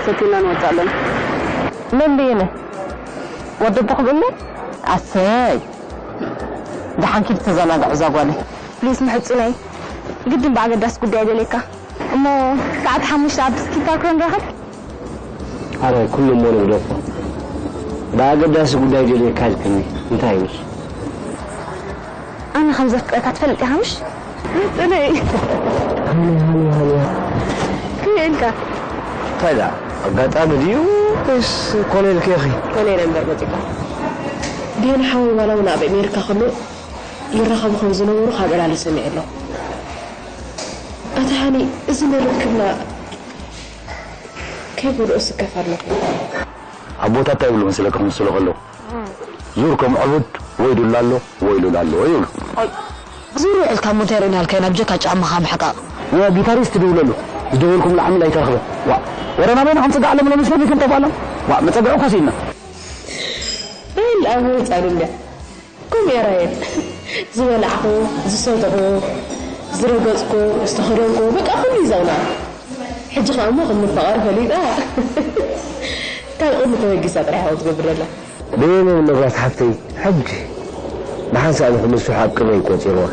ሰቲና ንወፅእ ኣለና። መን በየነ? ወዲ ኣቦኹም እምበር? ኣሰይ። ደሓን ኪድ ተዘናግዑ እዛ ጓለይ። ፕሊስ ምሕጹነይ፣ ግድን ብኣገዳሲ ጉዳይ ደልየካ። እሞ ሰዓት ሓሙሽተ ኣብ ስኪ ፓርክ ዶ ንራኸብ? ኣረ ኩሉ እሞ ንግደፎ። ብኣገዳሲ ጉዳይ ደልየካ ኢልክኒ። እንታይ እዩ ንሱ? ኣነ ከም ዘፍቅረካ ትፈልጥ ኢኻ ምሽ? ጽለይ። ሃኒ፣ ሃኒ፣ ሃኒ። ከመይ ኢልካ? እንታይ ደኣ? ኣጋጣሚ ድዩ ወይስ ኮነ ኢልኪ ኢኺ? ኮነ ኢለ እምበር መጺእካ። ዴን ሓወይ ዋላ እውን ኣብ ኣሜሪካ ከሎ ይራኸቡ ከም ዝነበሩ ካብ ዕላሉ ሰሚዐ ኣለኹ። ኣታ ሃኒ፣ እዚ ናይ ርክብና ከይጎድኦ ስከፍ ኣለኹ። ኣቦታት እንታይ ይብሉ መሰለካ ክምስሉ ከለዉ? ዙር ከም ዕቡድ ወይ ዱላ ኣሎ ወይ ሉላ ኣሎ ይብሉ። ዙር ውዕልካ እሞ እንታይ ርኢናልካ ኢና ብጀካ ጫማኻ ምሕቃቕ። ንጊታሪስት ድውለሉ ዝደወልኩም ላዕሚ ኣይተረኽበ። ዋ፣ ወረ ናበይና ከም ጽጋዕ ለምለም ስለ ቢክም ተባሎም። ዋ፣ መጸግዒ ኮስ ኢልና። ራይል ኣብ ህንጻ ድንጋ። ከምኡ እያ ራይል። ዝበላዕኹ፣ ዝሰተኹ፣ ዝረገጽኩ፣ ዝተኸደንኩ፣ በቃ ኩሉ ይዘውና። ሕጂ ኸኣ እሞ ከም ንፋቐር ፈሊጣ። ካብ ቁሚ ተበጊሳ ጥራሕ እያ ትገብር ዘላ። በየነ መብራት ሓፍተይ፣ ሕጂ ብሓንሳእ ንኽምስሑ ኣብ ቅድመይ ቆጺርዋ።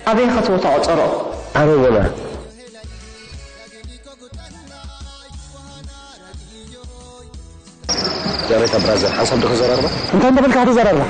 ኣበይ ኸትዎ ተቖጸሮ? ኣረ ገና። ጃሬታ ብራዘር፣ ሓንሳብ ዶ ከዘራርባ? እንታይ እንዳበልካ ተዘራርባ?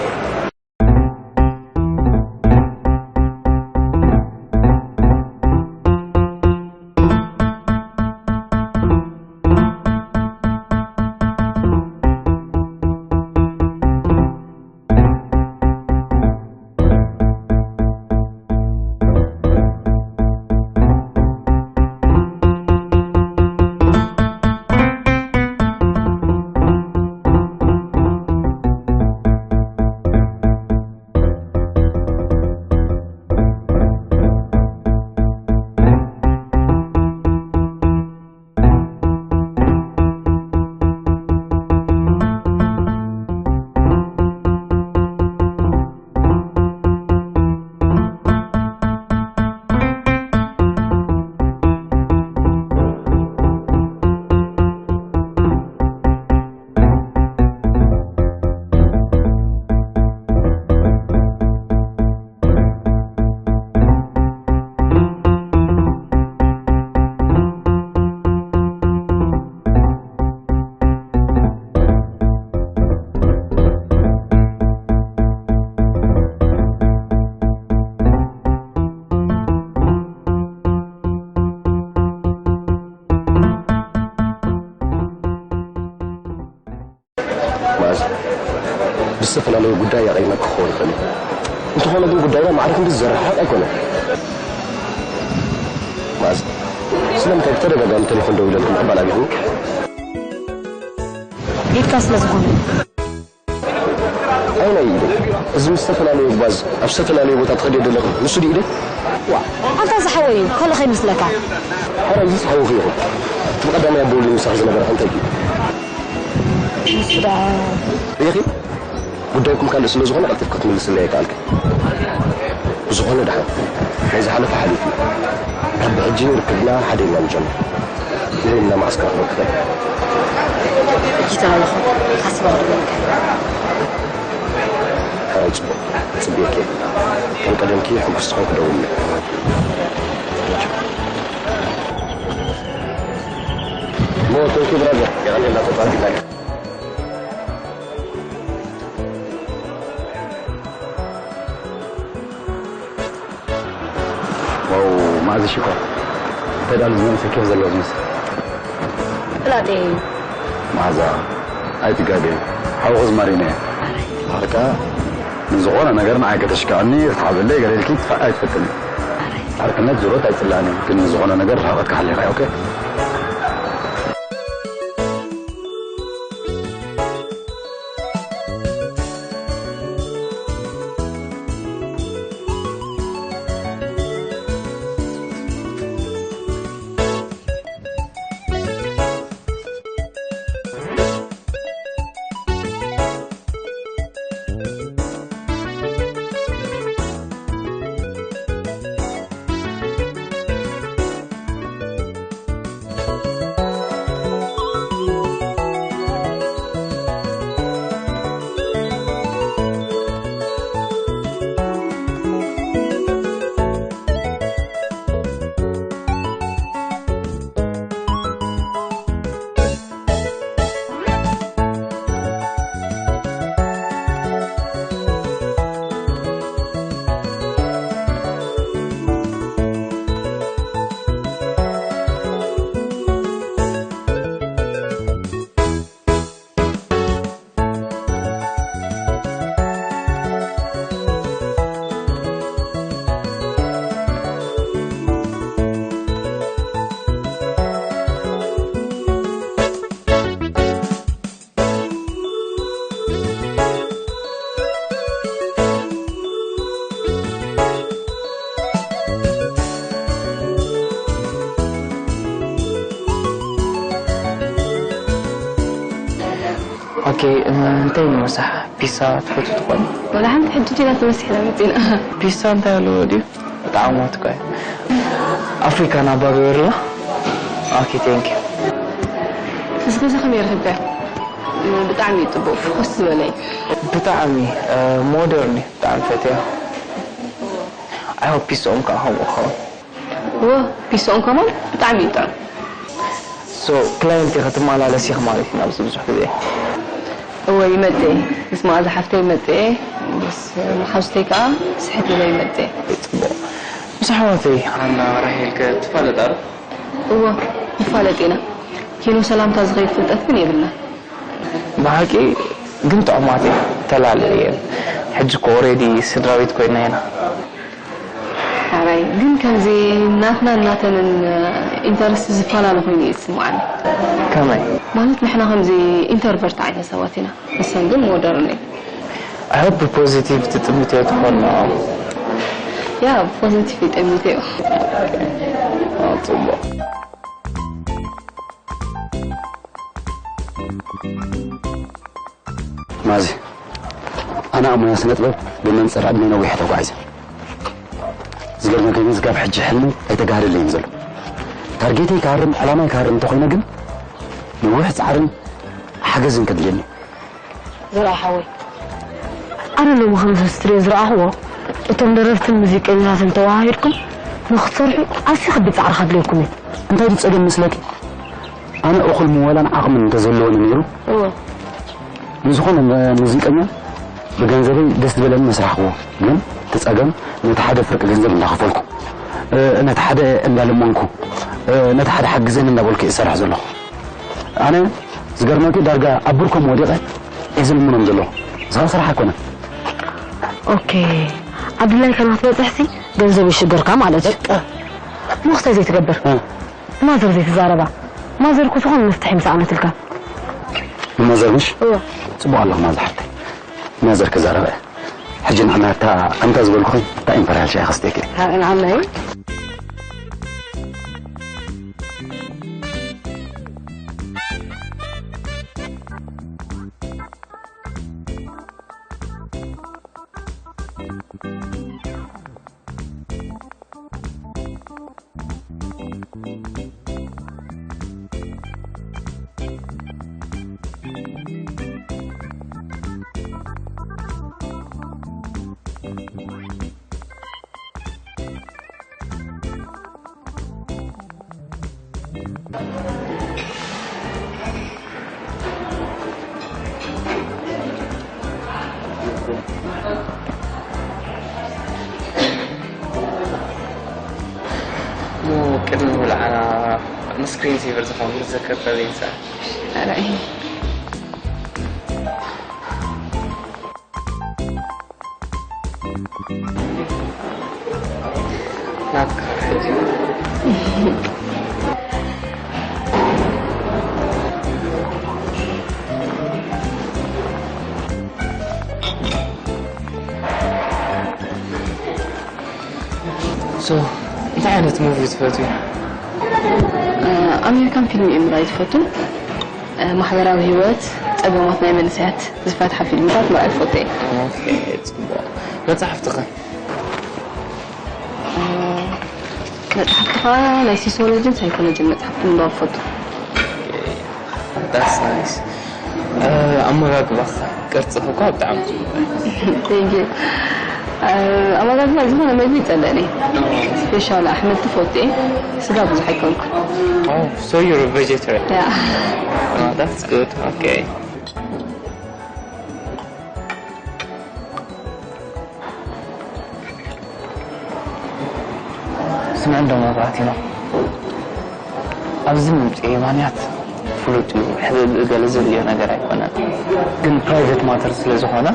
መኣዝ ብዝተፈላለዩ ጉዳይ የቐይመኪ ክኸውን ይኽእል እዩ። እንተኾነ ግን ጉዳይና ማዕረ ክንዲ ዝዘረሓቕ ኣይኮነን። መኣዝ ስለምንታይ ብተደጋጋሚ ቴሌፎን ደዊለልኪ ምቕባል ኣቢኹ? ኢድካ ስለ ዝኾነ። ኣይ ናይ ኢደይ። እዚ ምስ ዝተፈላለዩ ጓዝ ኣብ ዝተፈላለዩ ቦታ ትኸድዮ ዘለኺ ንሱ ድዩ ኢደይ? ዋ፣ ኣንታ እዚ ሓወይ እዩ፣ ካልእ ከይመስለካ። ኣረ እዚ ሓውኺ ይኹን። እቲ ብቐዳማይ ኣቦውሊ ምሳኺ ዝነበረ እንታይ ድዩ? ንሱ ደኣ ሪኢኺ? ጉዳይኩም ካልእ ስለ ዝኾነ ቀልጢፍኪ ክትምልስለይ ኣይከኣልክን። ብዝኾነ ደሓን፣ ናይ ዝሓለፈ ሓሊፉ እዩ። ካብ ብሕጂ ርክብና ሓደ ኢልና ንጀምር። ንበይንና መዓስ ክረኽበኪ እኽእል? ሕጂ ተላለኹ፣ ሓስብ ኣቕርበልካ። ሕራይ ጽቡቕ፣ ጽብየኪ እየ። ከም ቀደምኪ ሕጉስ ዝኾንኩ ደውልለይ። ሞ፣ thank you brother። የቐንየልና፣ ተጻፊ። ዋው፣ መኣዚ ሽኮር። እንታይ ደኣ ዝመልሰ ኬፍ ዘለዎ ዝመስል? ፍላጠይ እዩ። መኣዛ፣ ኣይትጋገ። ሓውኺ ዝማሪና እየ። በቃ፣ ንዝኾነ ነገር ንዓይ ከተሽክዐኒ፣ ርትዓበለይ፣ ገለ ኢልኪ ትፋእ ኣይትፈትኒ። ዓርክነት ዙሮት ኣይጽላእን እዩ፣ ግን ንዝኾነ ነገር ርሕቐት ክሓልኻ እየ፣ ኦኬ? እንታይ ንምሳሕ? ፒሳ ትፈቱ ትኾን? ወላ ሓንቲ ሕጂ ዲና ተመሲሕና መፂና። ፒሳ እንታይ ኣለዎ ድዩ? ብጣዕሚ ሞት እኮ እዩ። ኣፍሪካ ናብ ባገበርላ። ኦኬ፣ ቴንክ ዩ። እዚ ገዛ ከመይ ረኺብካዮ? ብጣዕሚ እዩ ፅቡቕ፣ ፍኹስ ዝበለ እዩ። ብጣዕሚ ሞደርን እዩ። ብጣዕሚ ፈትያ። ኣይ ሆፕ ፒስኦም ከዓ ከምኡ ክኸውን። እወ፣ ፒስኦም ከማን ብጣዕሚ እዩ ጥዑም። ሶ ክላይንት ኢኺ ትመላለስ ኢኺ ማለት እዩ ናብዚ ብዙሕ ግዜ? እወ ይመጽእ እየ። ምስ መኣዛ ሓፍተይ ይመጽእ እየ። ምስ መሓዙተይ ከዓ ስሕት ኢለ ይመጽእ እየ። ጽቡቕ። ምስ ኣሕዋተይ። ሓና ራሄል ከ ትፋለጣ ዶ? እወ ንፋለጥ ኢና። ኪኖ ሰላምታ ዝኸይድ ፍልጠት ግን የብልና። ብሓቂ ግን ጥዑማት እየን። ተላለ እየን። ሕጂ እኮ ኦሬዲ ስድራ ቤት ኮይና ኢና። ሓራይ ግን ከምዚ ናትና ናተንን ኢንተረስት ዝፈላለ ኮይኑ እዩ ዝስምዓኒ። ከመይ? ማለት ንሕና ከምዚ ኢንተርቨርት ዓይነት ሰባት ኢና። ንሰን ግን ሞደርን እዩ። I hope ብፖዚቲቭ ትጥምትዮ ትኾን። ያ ፖዚቲቭ ይጠምትዮ። ጽቡቕ። ማዚ ኣነ ኣብ ሞያ ስነ ጥበብ ብመንፅር ዕድመ ነዊሕ ተጓዒዘ። ዝገርመ ግን ዝጋብ ሕጂ ሕልሚ ኣይተጋህደለይን ዘሎ። ታርጌተይ ክሃርም ዕላማይ ክሃርም እንተኮይነ ግን ነዊሕ ፃዕርን ሓገዝን ከድልየኒ። ዝረኣ ሓወይ ኣነ ሎሚ ከምዚ ስትድዮ ዝረኣኽዎ እቶም ደረፍትን ሙዚቀኛታትን ተወሃሂድኩም ንክትሰርሑ ኣዝዩ ከቢድ ፃዕሪ ከድልየኩም እዩ። እንታይ ድዩ ፀገም መስለኪ? ኣነ እኹል ምወላን ዓቕምን እንተዝህልወኒ ነይሩ እወ ንዝኾነ መ- ሙዚቀኛ ብገንዘበይ ደስ ዝበለኒ መስራሕክዎ። ግን እቲ ፀገም ነቲ ሓደ ፍርቂ ገንዘብ እንዳኸፈልኩ እ፣ ነቲ ሓደ እንዳለመንኩ እ፣ ነቲ ሓደ ሓግዘኒ እንዳበልኩ እየ ዝሰርሕ ዘለኹ። ኣነ ዝገርመኪ ዳርጋ ኣብ ብርኮም ወዲቐ እየ ዝልምኖም ዘለኹ። ንስኻ ስራሕ ኣይኮነን። ኦኬ ኣብ ድላይካ ንክትበፅሕሲ ገንዘብ ይሽገርካ ማለት እዩ። ሞኽተ ዘይትገብር እ። ማዘር ዘይትዛረባ ማዘር እኮ ዝኾነ መፍትሒ ምስ ኣመትልካ ንማዘር ምሽ እወ ፅቡቅ ኣለኹ ማዘር ሓፍተይ። ማዘር ክዛረበ ሕጂ ንዕና እታ ኣንታ ዝበልኩ ኾይን እታ ኢምፐርያል ሻይ ከስተይክ ንዓናይ እሞ ቅድሚ ምብልዓና ንስክሪን ሴቨር ዝኸውን መዘከርታ ዘይንስኣ። ኣራይ ናትካ ሕጂ ሶ እንታይ ዓይነት ሙቪ ትፈትዊ? ኣሜሪካን ፊልም እየ ምርኣይ ዝፈቱ። ማሕበራዊ ህይወት፣ ፀገማት ናይ መንእሰያት ዝፈትሓ ፊልምታት ምርኣይ ዝፈቱ እየ። ኦኬ፣ ፅቡቕ። መፅሓፍቲ ኸ? መፅሓፍቲ ከዓ ናይ ሲሶሎጂን ሳይኮሎጂን መፅሓፍቲ ምንባብ ፈቱ። That's nice። ኣመጋግባኻ ቅርፅኺ እኳ ብጣዕሚ ፅቡቕ እዩ። Thank you። ኣመጋግባ ዝኾነ መግቢ ይፀልእኒ። ስፔሻል ኣሕምልቲ ፈቱ እየ። ስጋ ብዙሕ ኣይኮንኩ። Oh, so you're a vegetarian? Yeah. Oh, that's good. Okay. ስምዕ እንዶ መብራህቲኖ፣ ኣብዚ ምምፅኤ ምኽንያት ፍሉጥ እዩ። ሕብእብእ ገለ ዘድልዮ ነገር ኣይኮነን። ግን ፕራይቬት ማተር ስለ ዝኾነ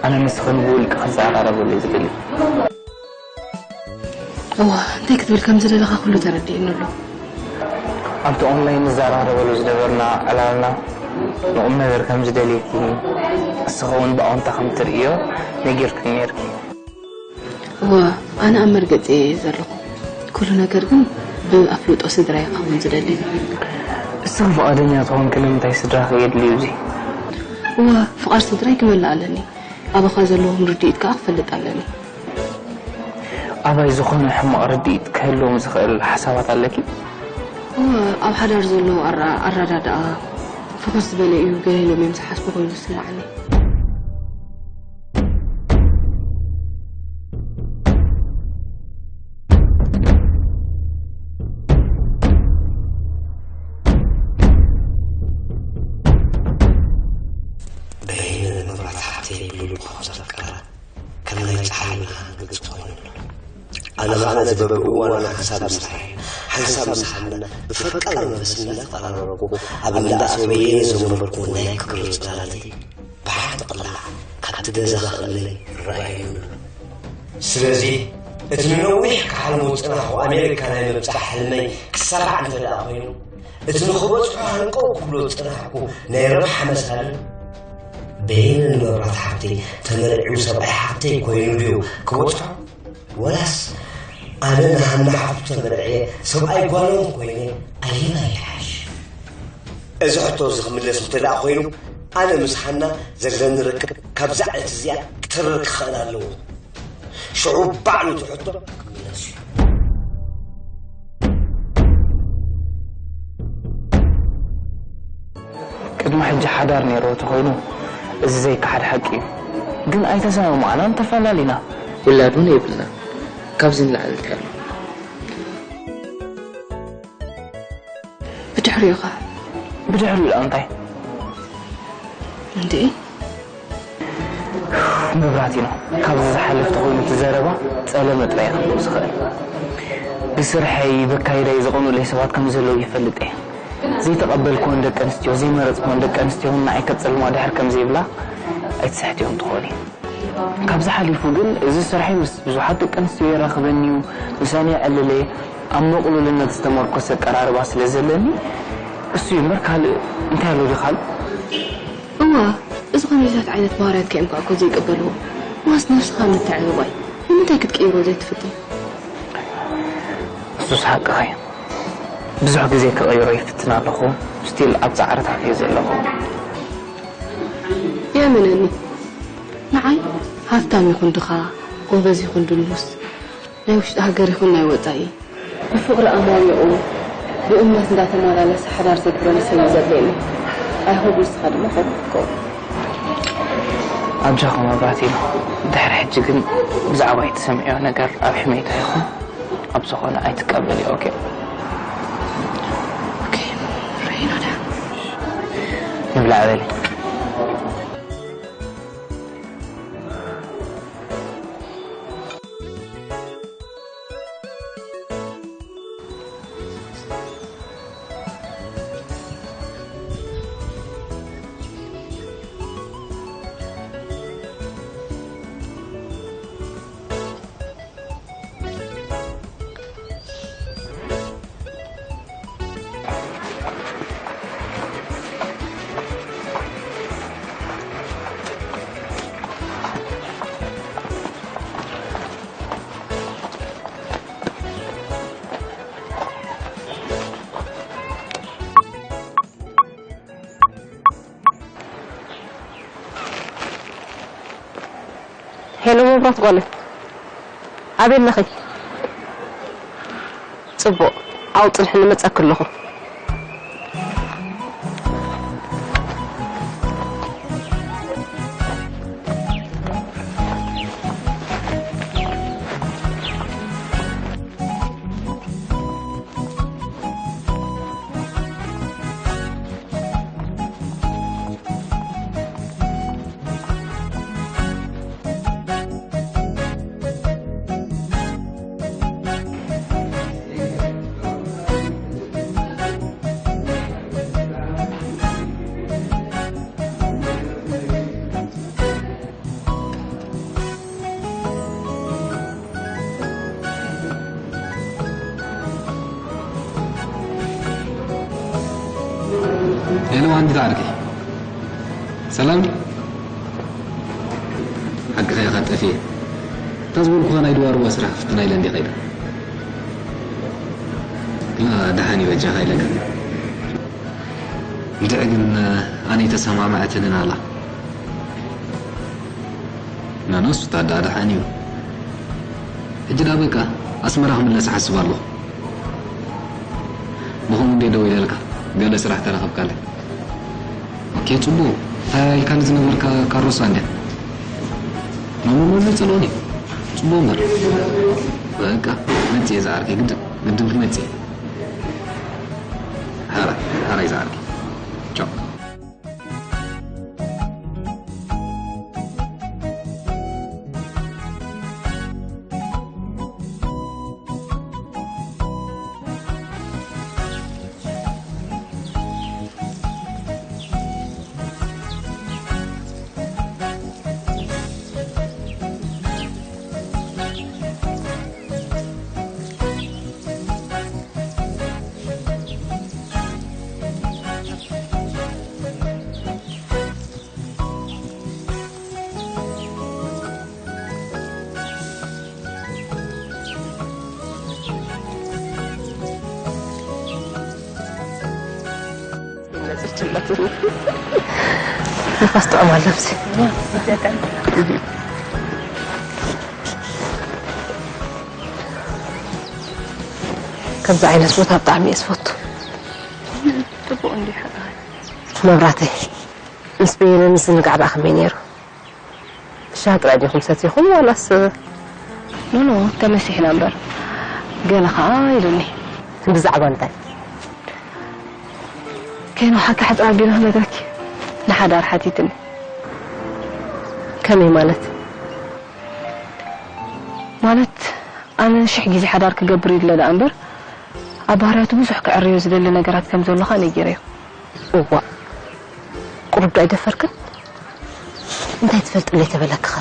ኣነ ንስኽን ብውልቂ ክዘራረበሉ እየ ዝደሊ። እዋ እንታይ ክትብል ከም ዝደለኻ ኩሉ ተረዲእኒ ኣሎ። ኣብቲ ኦንላይን ንዘራረበሉ ዝነበርና ዕላልና ንቁም ነገር ከም ዝደልየኪ ንስኺ እውን ብኣወንታ ከም ትርእዮ ነጊርክኒ ነይርኪ። እወ ኣነ ኣብ መርገፂ እየ ዘለኹ። ኩሉ ነገር ግን ብኣፍልጦ ስድራይ ክኸውን ዝደሊ። እስኺ ፍቓደኛ ተኾንኪ ንምንታይ ስድራኺ የድልዩ እዚ? እወ፣ ፍቓድ ስድራይ ክመልእ ኣለኒ። ኣባኻ ዘለዎም ርድኢት ከኣ ክፈልጥ ኣለኒ። ኣባይ ዝኾነ ሕማቕ ርድኢት ክህልዎም ዝኽእል ሓሳባት ኣለኪ? እወ፣ ኣብ ሓዳር ዘሎ ኣራ-፣ ኣረዳድኣ ፍኹስ ዝበለ እዩ ገለ ኢሎም እዮም ዝሓስቡ ኮይኑ ዝስምዓኒ። በይነ መብራት ሃብተይ ብልቡ ካብ ዘፍቀራ ከም ናይ ጸሓይ ብርሃን ግልጺ ኮይኑ ኣሎ። ኣነ ኸኣ ነቲ በብእዋኑ ሓንሳብ ምስራሕን ሓንሳብ ምሳሕና ብፈቃር መንፈስ እናተቐራረብኩ ኣብ እንዳ ኣቶ በየነ ዘንበርኩ ናይ ክብሪ ጽላላተይ ብሓደ ቅላዕ ካብቲ ገዛ ክእለይ ይረኣየኒ ኣሎ። ስለዚ እቲ ንነዊሕ ክሓልሞ ዝጸናሕኩ ኣሜሪካ ናይ ምብጻሕ ሕልመይ ክሰራዕ እንተ ደኣ ኮይኑ፣ እቲ ንኽበጽሖ ሃንቀው ክብሎ ዝጸናሕኩ ናይ ረብሓ መሳሊ፣ በየነ ንመብራት ሓብተይ ተመርዒው ሰብኣይ ሓብተይ ኮይኑ ድዩ ክበጽሖ? ወላስ ኣነ ንሃና ሓፍቱ ተመርዕየ ሰብኣይ ጓሎም ኮይነ ኣየናይ ይሓሽ? እዚ ሕቶ እዚ ክምለስ እንተ ደኣ ኮይኑ፣ ኣነ ምስ ሃና ዘለኒ ርክብ ካብዛ ዕለት እዚኣ ክትርር ክኽእል ኣለዎ። ሽዑ ባዕሉ እቲ ሕቶ ክምለስ እዩ። ቅድሚ ሕጂ ሓዳር ነይርዎ ተኾይኑ፣ እዚ ዘይከሓድ ሓቂ እዩ። ግን ኣይተሰማማዕናን፣ ተፈላሊና። ውላድ እውን የብልና። ካብዚ ንላዕሊ እንታይ ኣሎ? ብድሕሪኡ ኸ? ብድሕሪኡ ደኣ እንታይ? እንዴ? መብራህቲ ነው። ካብዚ ዝሓልፍ ተኾይኑ እቲ ዘረባ ጸለመ ጥራይ እዩ ክህልዎ ዝኽእል። ብስርሐይ፣ በካይዳይ ዝቐንኡለይ ሰባት ከም ዘለዉ ይፈልጥ እየ። ዘይተቐበልክወን ደቂ ኣንስትዮ፣ ዘይመረጽክወን ደቂ ኣንስትዮ እውን ንዓይ ከጸልማ ድሕር ከም ዘይብላ ኣይትስሕትዮም ትኾኒ። ካብዚ ሓሊፉ ግን እዚ ስርሐይ ምስ ብዙሓት ደቂ ኣንስትዮ የራኽበኒ እዩ፣ ምሳን የዕልል እየ። ኣብ ምቕሉልነት ዝተመርኮሰ ኣቀራርባ ስለ ዘለኒ እሱ እዩ እምበር ካልእ እንታይ ኣሎ ድዩ ካልእ? እዋ፣ እዚ ከመይዛት ዓይነት ባህርያትካ እዮም ከኣ እኮ ዘይቅበልዎ። ዋስ ነብስኻ ምትዕብባይ። ንምንታይ ክትቅይሮ ዘይትፍትን? እሱስ ሓቅኺ እዩ። ብዙሕ ግዜ ክቕይሮ ይፍትን ኣለኹ። ስቲል ኣብ ጻዕርታት እየ ዘለኹ። የእመነኒ። ንዓይ ሃፍታም ይኹን ድኻ፣ ጎበዝ ይኹን ድሉስ፣ ናይ ውሽጢ ሃገር ይኹን ናይ ወጻኢ፣ ብፍቕሪ ኣማሚቑ፣ ብእምነት እንዳተመላለሰ ሓዳር ዘግብረኒ ሰብ እዩ ዘድልየኒ። I hope ንስኻ ድማ ከምኡ ክትከውን። ኣጆኺ መብራህቲ፣ ድሕሪ ሕጂ ግን ብዛዕባይ ትሰምዕዮ ነገር ኣብ ሕሜታ ይኹን ኣብ ዝኾነ ኣይትቀበልዮ፣ ኦኬ? ኦኬ፣ ርኢና ደሓን። ንብላዕ በሊ። ሄሎ መብራት ጓለይ፣ ኣበይ ኣለኺ? ጽቡቕ፣ ኣብኡ ጽንሕኒ፣ እመጸኪ ኣለኹ። ሄሎ፣ ኣንቲ ዳርኪ ሰላም? ሓቅኻ ኢኻ፣ ጠፊኤ። እታ ዝበልኩኻ ናይ ድዋርዋ ስራሕ ክፍትና ኢለ እንዲ ከይደ። ግና ደሓን እዩ፣ በጃኻ ኢለካ። እንድዒ ግን ኣነ ኣይተሰማምዐትንን ኣላ። ናናሱ ታዳ ደሓን እዩ። ሕጂ ዳ በቃ ኣስመራ ክምለስ እሓስብ ኣለኹ። ብኸምኡ እንደ ደው ኢለልካ ገለ ስራሕ ተረኸብካለይ። ኦኬ፣ ጽቡቕ። እንታይ ኢልካኒ ዝነበርካ ካሮሳ እንድያ? ማሙሉ ጸሎኒ። ጽቡቕ እምበር። በቃ መጽእ ዝዓርከይ፣ ግድን፣ ግድን ክመጽእ። ሓራይ፣ ሓራይ ዝዓርከይ። ቻው። ንፋስ ጥዑም ኣሎ ኣብዚ። ከምዚ ዓይነት ቦታ ብጣዕሚ እየ ዝፈቱ። ጽቡቕ እንዲዩ ሓቃ። መብራተይ፣ ምስ በየነ ምዝንጋዕ ደኣ ከመይ ነይሩ? ሻሂ ጥራይ ዲኹም ሰቲኹም ዋላስ? ኖኖ፣ ተመሲሕና እምበር። ገለ ኸኣ ኢሉኒ። ብዛዕባ እንታይ? ከይንውሓካ ሕጽር ኣቢለ ክነግረኪ። ንሓዳር ሓቲትኒ። ከመይ ማለት? ማለት፣ ኣነ ሽሕ ግዜ ሓዳር ክገብር ይድለ ደኣ እምበር፣ ኣብ ባህርያቱ ብዙሕ ከዕርዮ ዝደሊ ነገራት ከም ዘሎ ኸኣ ነጊረዮ። እዋእ፣ ቁሩብ ዶ ኣይደፈርክን? እንታይ ትፈልጥለይ ተበለክኸ?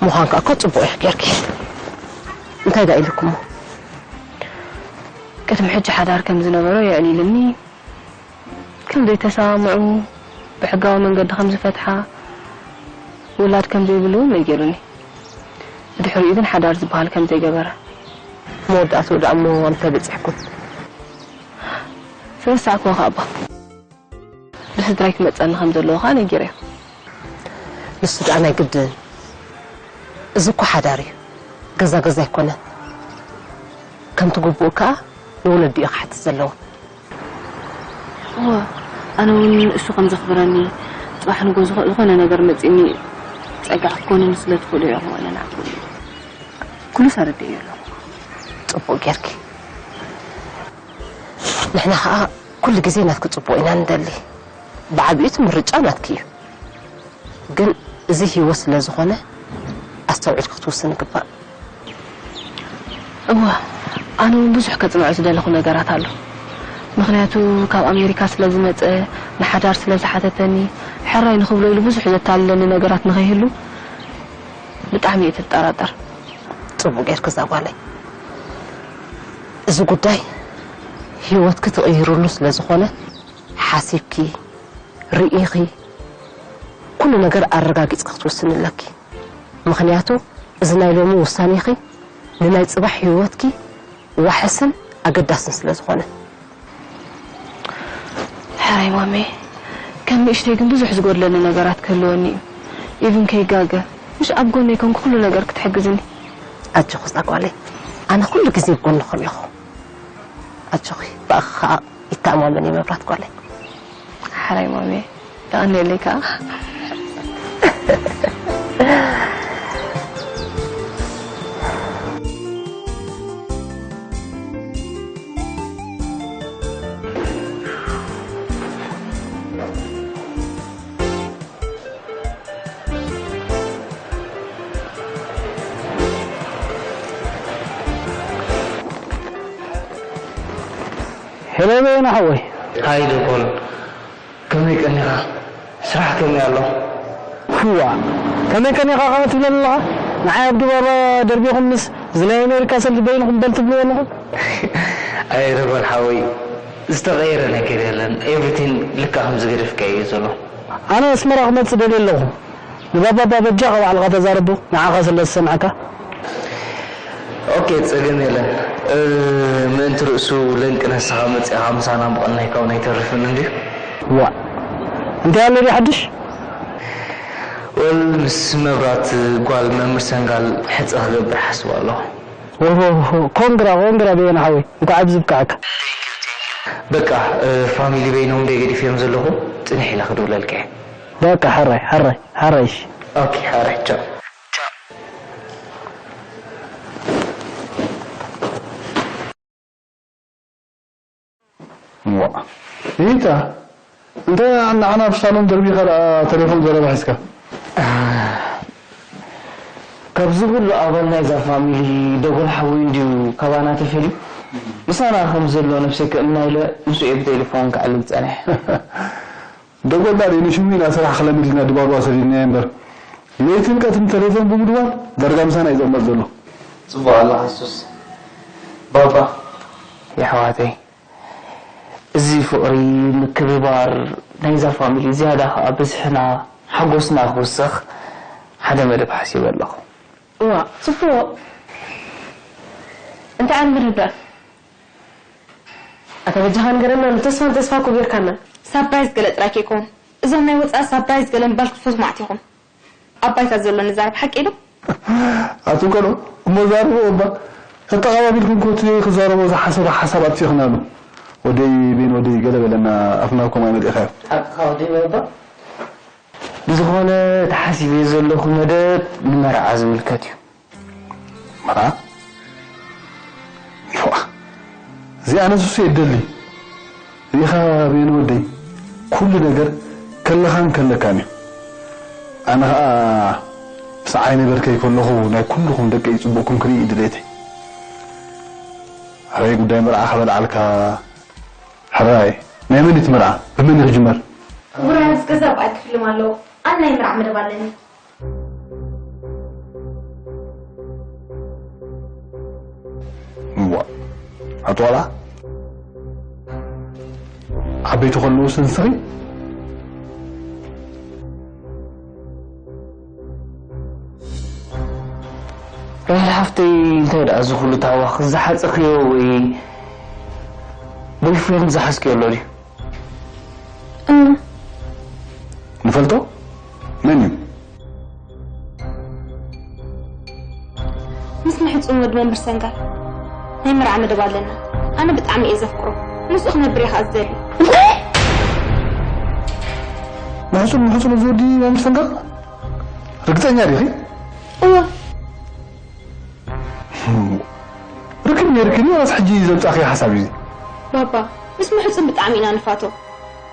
ምዃንካ እኮ ጽቡቕ ኢኺ ጌርኪ። እንታይ ደኣ ኢሉክሞ? ቅድሚ ሕጂ ሓዳር ከም ዝነበሮ የዕሊልኒ። ከም ዘይተሰማምዑ፣ ብሕጋዊ መንገዲ ከም ዝፈትሓ፣ ውላድ ከም ዘይብሉ እውን ነጊሩኒ። ብድሕሪኡ ግን ሓዳር ዝበሃል ከም ዘይገበረ። መወዳእትኡ ደኣ እሞ ኣብ ምንታይ በጺሕኩም? ዝረሳዕክዎ ከኣ እባ። ብስድራይ ክመጸኒ ከም ዘለዎ ከኣ ነጊረዮ። ንሱ ደኣ ናይ ግድን። እዚ እኮ ሓዳር እዩ። ገዛ ገዛ ኣይኮነን። ከምቲ ግቡእ ከኣ ንወለዲ እዩ ክሓትት ዘለዎ። እወ፣ ኣነ እውን ንእሱ ከም ዘኽብረኒ፣ ጽባሕ ንጎ ዝኸ-፣ ዝኾነ ነገር መጺእኒ ጸጋ ክትኮኑኒ ስለ ትኽእሉ ኢኹም ኣነ ንዓኹም ኩሉ ኣረዲኤዮ ኣለኹ። ጽቡቕ ጌርኪ። ንሕና ኸኣ ኩሉ ግዜ ናትኪ ጽቡቕ ኢና ንደሊ። ብዓቢኡ እቲ ምርጫ ናትኪ እዩ። ግን እዚ ህይወት ስለ ዝኾነ ኣስተውዒልኪ ክትውስኒ ይግባእ። እወ፣ ኣነ እውን ብዙሕ ከጽንዖ ዝደለኹ ነገራት ኣሎ። ምኽንያቱ ካብ ኣሜሪካ ስለ ዝመጸ፣ ንሓዳር ስለ ዝሓተተኒ፣ ሕራይ ንኽብሎ ኢሉ ብዙሕ ዘታልለኒ ነገራት ንኸይህሉ ብጣዕሚ እየ ዝጠራጠር። ጽቡቕ ጌርኪ እዛ ጓለይ። እዚ ጉዳይ ህይወትኪ ትቕይርሉ ስለ ዝኾነ ሓሲብኪ፣ ርኢኺ፣ ኩሉ ነገር ኣረጋጊጽኪ ክትውስኒ ኣለኪ። ምኽንያቱ እዚ ናይ ሎሚ ውሳኔኺ ንናይ ጽባሕ ህይወትኪ ዋሕስን ኣገዳስን ስለ ዝኾነ። ሕራይ ማሜ፣ ከም ንእሽተይ ግን ብዙሕ ዝጎድለኒ ነገራት ክህልወኒ እዩ። ኢቭን ከይጋገ፣ ምሽ ኣብ ጎነይ ኮንኩ ኩሉ ነገር ክትሕግዝኒ። ኣጆኺ እዛ ጓለይ፣ ኣነ ኩሉ ግዜ ኣብ ጎንኺ ኣለኹ። ኣጆኺ፣ ብኣኺ ኸኣ ይተኣማመን እየ መብራት ጓለይ። ሓራይ ማሜ፣ የቐንየለይ ከኣ። ሄሎ በየነ ሓወይ። ሃይ ዶኮል፣ ከመይ ቀኒኻ? ስራሕ ከመይ ኣሎ? ህዋ፣ ከመይ ቀኒኻ ከመይ ትብለኒ ኣለኻ? ንዓይ ኣብ ድባባ ደርቢኹም ምስ እዚ ናይ ኣሜሪካ ሰልፊ በይንኹም በል ትብልዎ ኣለኹም? ኣይ ዶኮል ሓወይ፣ ዝተቐየረ ነገር የለን። ኤቭሪቲንግ ልክዕ ከም ዝገደፍካዮ እዩ ዘሎ። ኣነ ኣስመራ ክመጽእ ደልየ ኣለኹ። ንባባባ በጃኻ ባዕልኻ ተዛረቦ፣ ንዓኻ ስለ ዝሰምዓካ። ኦኬ፣ ጸገም የለን። እ፣ ምእንቲ ርእሱ ለንቂ ነስኻ መጺኻ ምሳና ምቕናይ ካብኡ ኣይተርፍን እንድዩ። ዋእ፣ እንታይ ኣሎ ድዩ ሓድሽ? ወል ምስ መብራት ጓል መምህር ሰንጋል ሕፀ ክገብር ሓስብ ኣለኹ። ኮንግራ ኮንግራ በየነ ሓወይ፣ እንኳዕ ኣብዚ ብቃዕካ። በቃ ፋሚሊ በይኖም ደይ ገዲፍ እዮም ዘለኹ። ፅንሕ ኢለ ክድውለልካ እየ። በቃ ሕራይ ሕራይ ሕራይ እሺ። ኦኬ ሓራይ ቻው። ዋ ኢታ እንታይ ንዓና ኣብ ሳሎን ደርቢኻ ደኣ ተሌፎን ዘረባ ሒዝካ? ካብዚ ኩሉ ኣባል ናይዛ ፋሚሊ ደጎል ሓወይ እንድዩ ካባና ተፈልዩ? ምሳና ከም ዘሎ ነብሰይ ክእምና ኢለ ምስኡ እየ ብቴሌፎን ክዕልል ጸኒሐ። ደጎል ዳኣ ንሽሙ ኢና ስራሕ ክለምድ ኢልና ድባርዋ ሰዲድናዮ እምበር ለይትን ቀትርን ተሌፎን ብምድዋል ዳርጋ ምሳና እዩ ዝቕመጥ ዘሎ። ጽቡቕ ኣለኻ ሱስ ባባ የሕዋተይ። እዚ ፍቕሪ ምክብባር ናይዛ ፋሚሊ ዝያዳ ኸኣ ብዝሕና ሓጎስና ክውስኽ ሓደ መደብ ሓሲበ ኣለኹ። እዋ ጽቡቕ እንታይ ዓይነት መደብ ደኣ? ኣታ በጃኻ ንገረና ንተስፋ ንተስፋ እኮ ጌርካና። ሳብራይዝ ገለ ጥራይ ከይከውን እዞም ናይ ወጻኢ ሳብራይዝ ገለ ምባል ክትፈትዉ ማዕት ኢኹም። ኣብ ባይታ ዘሎ ንዛረብ ሓቂ ዶ? ኣቱም ቆልዑ እሞ ዛረቡ እባ። ተተቓባቢልኩም ኮቲ ክዛረቦ ዝሓሰበ ሓሳብ ኣጥፊእኽናሉ። ወደይ ቤን ወደይ ገለ በለና ኣፍና ኮም ኣይመሊእኻዮ። ሓቅኻ ወደይ ባባ። ብዝኾነ እቲ ሓሲበዮ ዘለኹ መደብ ንመርዓ ዝምልከት እዩ። መርዓ? ይዋ እዚኣ ነሱስ የደሊ ሪኢኻ ቤን ወደይ ኩሉ ነገር ከለኻን ከለካን እዩ። ኣነ ኸኣ ምስ ዓይነ በርከይ ከለኹ ናይ ኩልኹም ደቀይ ጽቡቕኩም ክርኢ ድሌተይ። ሕራይ ጉዳይ መርዓ ከበልዓልካ። ሕራይ ናይ መን እቲ መርዓ ብመን እዩ ክጅመር? ክቡር ኣያስ ገዛ ብኣይ ክፍልም ኣለዎ ኣነ ናይ መርዓ መደብ ኣለኒ። እዋ ኣቶ ዋላ ዓበይቲ ከለውስ ንስኺ ራሄል ሓፍተይ እንታይ ደኣ እዚ ኩሉ ታዋኽ ዝሓፀኽዮ ወይ ቦይፍሬንድ ዝሓዝክዮ ኣሎ ድዩ? ንፈልጦ መን እዩ? ምስ ምሕጹን ወዲ መምህር ሰንጋል ናይ መርዓ መደብ ኣለና። ኣነ ብጣዕሚ እየ ዘፍቅሮ። ምስኡ ክነብር እየ ከኣ ዝደሊ። ምሕጹን ምሕጹን እዚ ወዲ መምህር ሰንጋል ርግጸኛ ዲኺ? እወ። ርክብ ነይርክን ዋላስ ሕጂ ዘምጻእኽዮ ሓሳብ እዩ? ባባ ምስ ምሕጹን ብጣዕሚ ኢና ንፋቶ።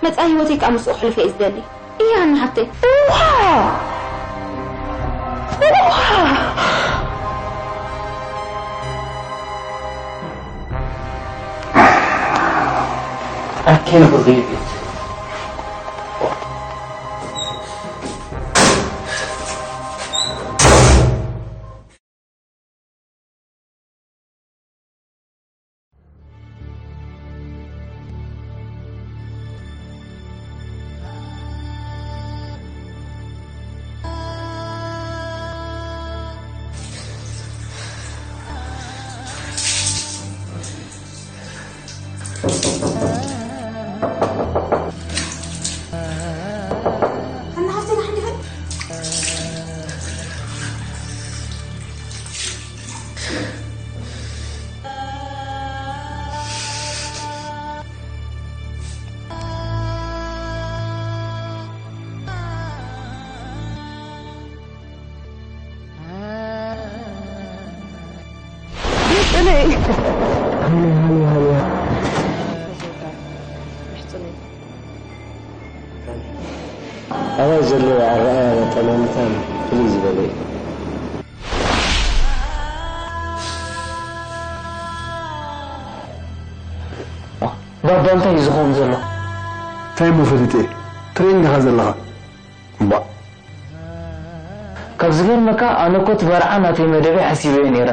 መጻኢ ህይወተይ ከኣ ምስኡ ክሕልፎ እየ ዝደሊ። እያ ሃኒ ሓብተይ። I can't believe it. ኣባይ ዘለዎ ኣረኣእያ መጠን መምታን ፍልይ ዝበለ እዩ። ባባ እንታይ እዩ ዝኸውን ዘሎ? እንታይ እሞ ፈሊጠ እየ? ትርእየኒ ኢኻ ዘለኻ። እምቧእ። ካብ ዝገርመካ ኣነ እኮ እቲ መርዓ ናተይ መደበይ ሓሲበዮ ነይረ።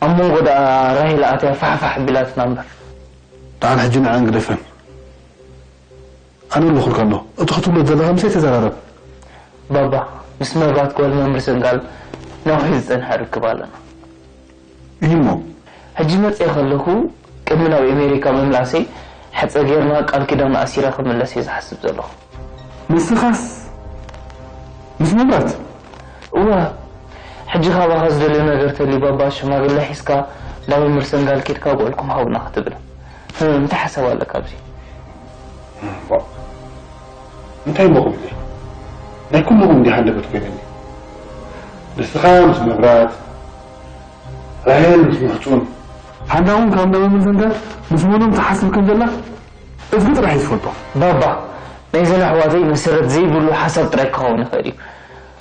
ኣብ መንጎ ደኣ ራሄል ኣትያ ፋሕፋሕ ኣቢላትና እምበር። ደሓን ሕጂ ንዐን ግደፈን። ኣነ ኣለኹልካ ኣለኹ። እቲ ክትብሎ ዘለኻ ምሳይ ተዘራረብ። ባባ፣ ምስ መብራት ጓል መምህር ሰንጋል ነዊሕ ዝጸንሐ ርክብ ኣለና። እሂሞ። ሕጂ መጺኤ ከለኹ ቅድሚ ናብ ኤሜሪካ ምምላሰይ ሕጸ ጌርና ቃል ኪዳን ኣሲረ ክምለስ እየ ዝሓስብ ዘለኹ። ንስኻስ ምስ መብራት? እዋ፣ ሕጂ ካባኻ ዝደልዮ ነገር ተልዩ ባባ፣ ሽማግለ ሒዝካ ናብ መምህር ሰንጋል ኬድካ ብዕልኩም ሃቡና ክትብል። እንታይ ሓሳብ ኣለካ ኣብዚ? እንታይ እሞ ክብል እየ? ናይ ኩልኹም እንዲህ ሃንደበት ኮይነኒ። ንስኻ ምስ መብራት፣ ራሄል ምስ ምሕጹን። ሃና እውን ካብ እንዳ መምህር ሰንጋል ምስ መኖም ትሓስብ ከም ዘላ እዝጊ ጥራሕ እዩ ዝፈልጦ። ባባ፣ ናይዘን ኣሕዋተይ መሰረት ዘይብሉ ሓሳብ ጥራይ ክኸውን ይኽእል እዩ።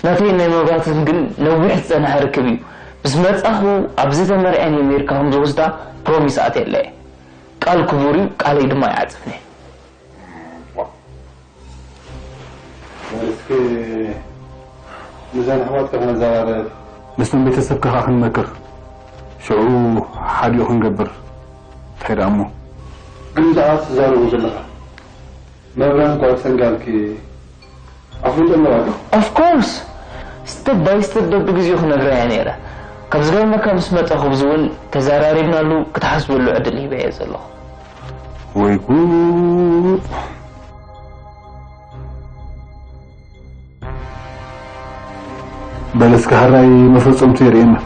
ናተይን ናይ መብራትን ግን ነዊሕ ዝጸንሐ ርክብ እዩ። ምስ መጻኹ ኣብዚ ተመርዕየን እየ ሜርካ ከም ዝወስዳ ፕሮሚስ ኣትየላ እየ። ቃል ክቡር እዩ፣ ቃለይ ድማ ኣይዓጽፍን እየ። እስኪ ምስዘን ኣሕዋትካ ክንዘራረብ። ምስቶም ቤተሰብካ ኸዓ ክንመክር፣ ሽዑ ሓዲኡ ክንገብር። እንታይ ደኣ እሞ? ግን ብዛዕባ ትዛረቦ ዘለኻ መብራን ጓል ሰንጋልኪ ኣፍልጦ ኣለዋ ዶ? Of course, step by step በብግዜኡ ክነግራ እያ ነይረ። ካብ ዝገርመካ ምስ መጻኹ ብዚ እውን ተዘራሪብናሉ ክትሓስበሉ ዕድል ሂበ እየ ዘለኹ። ወይ ጉድ! በለስ ካህራይ መፈጸምቱ የርእየና።